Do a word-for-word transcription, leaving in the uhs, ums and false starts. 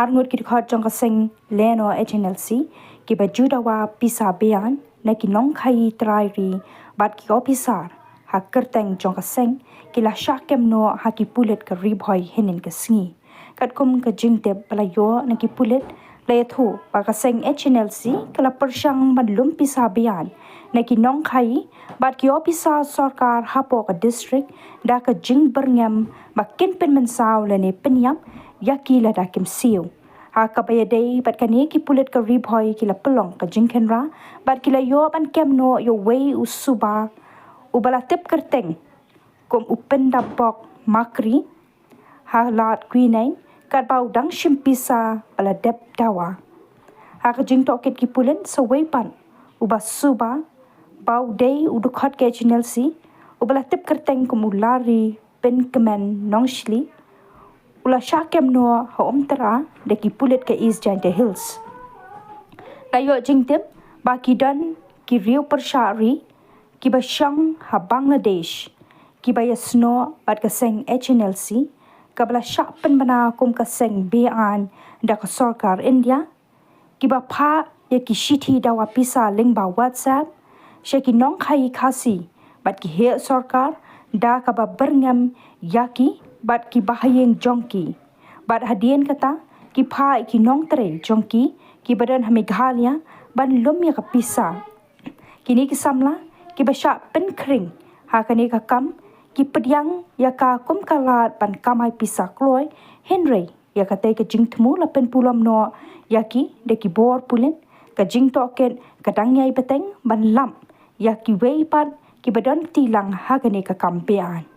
Ngut ki dkhot jong ka seng lehnoh H N L C kiba ju dawa pisa beaiñ na ki nongkhaii trai ri bad ki ophisar ha kyrteng jong ka seng ki la shah kem noh ha ki pulit ka Ri Bhoi hynnin ka sngi. Katkum ka jingtip ba la ïoh na ki pulit, la ïathuh ba ka seng H N L C ka la pyrshang ban lum pisa beaiñ na ki nongkhaii bad ki ophisar sorkar hapoh ka district da ka jingbyrngem ba kin pynmynsaw lane pynïap ïa ki lada kim siew. Ha kaba ïadei bad kane, ki pulit ka Ri Bhoi ki la pynlong ka jingkhynra bad ki la ïoh ban kem noh ïa uwei u suba uba la tip kyrteng kum u Pyndapbok Makri ha Lad Kwinnei, katba u dang shim pisa ba la dep dawa. Ha ka jingtohkit ki pulit, sa uwei pat uba suba, ba u dei u dkhot ka H N L C, uba la tip kyrteng kum u Larry Pynkmen Nongshli, u la shah kem noh ha Umtara da ki pulit ka East Jaintia Hills. La ïoh jingtip ba ki don ki riew pyrshah ri kiba shong ha Bangladesh kiba ïasnoh bad ka seng H N L C, kaba la shah pynbna kum ka seng beaiñ da ka sorkar India, kiba phah ïa ki shithi dawa pisa lyngba WhatsApp sha ki nongkhaii Khasi bad ki heh sorkar da kaba byrngem ïa ki bad ki bahaïing jong ki. Bad hadien kata, ki phah ïa ki nongtrei jong ki kiba don ha Meghalaya ban lum ïa ka pisa. Kine ki samla kiba shah pynkhring ha kane ka kam ki pdiang ïa ka kum ka lad ban kamai pisa kloi, hynrei ïa katei ka jingthmu la pynpulom noh ïa ki da ki bor pulit. Ka jingtohkit ka dang ïai bteng ban lap ïa kiwei pat kiba don kti lang ha kane ka kam beaiñ.